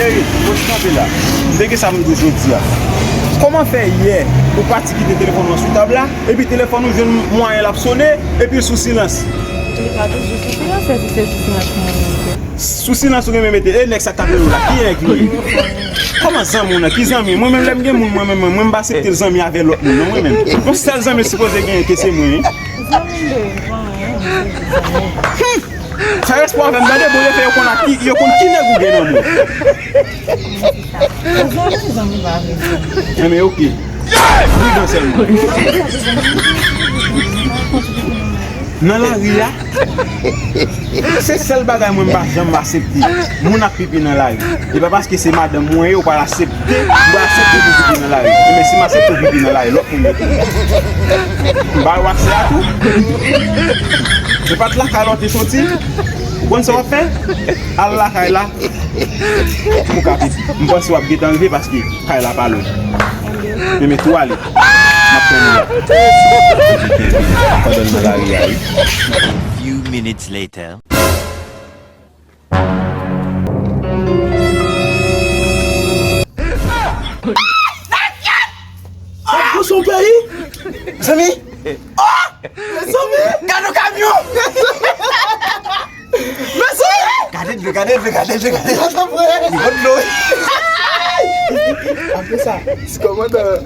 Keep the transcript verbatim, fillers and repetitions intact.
Eri, mwen kanpe la. M te gen sa m di w jodi a. Kòman fè yè ou pati kite telefòn ou sou tab la, epi telefòn ou jwenn mwayen l ap sone, epi l sou silans? Li pa toujou sou silans, se si se sou silans mwen mete. Sou silans ou renmen mete. E nèg sa k ap rele w la, ki nèg li ye? Kòman zanmi w nan? Ki zanmi? Mwen menm lè m gen moun, mwen menm, mwen, mwen m pa aksepte l zanmi avè lòt moun, non, mwen menm. Yon sèl zanmi sipoze genyen ke se mwen, wi. Zanmi m de, zanmi, zanmi. Fè respè avè m, tande, Bondye fè yo konn ak ki, yo konn ki nèg ou gen nan men w. Zanmi, zanmi pa vle zanmi. Enben, oke. Pridan sèlman. Nan lari a, se sèl bagay mwen m pa janm aksepte. Moun ap pipi nan lari. E pa paske se madanm mwen ye, ou pral aksepte, ou pral aksepte pou pipi nan lari. Enben, si m aksepte w pipi nan lari, lòt moun yo tou. M ba w aksè a tou. Se pa t lakay la w te soti. Ou konn sa w ap fè? Al lakay la. Ou ka pipi. M panse w ap gentan rive paske kay la pa lwen. Men, men tou ale. M ap tann ou la. Kenbe pandan l nan lari a, wi. Few minutes later. Mezanmi! Oh! Mezanmi! Gade yon kamyon! Mezanmi! Gade dlo, gade dlo, gade dlo, gade dlo. Li bon dlo. Apre sa, ti kòmandan.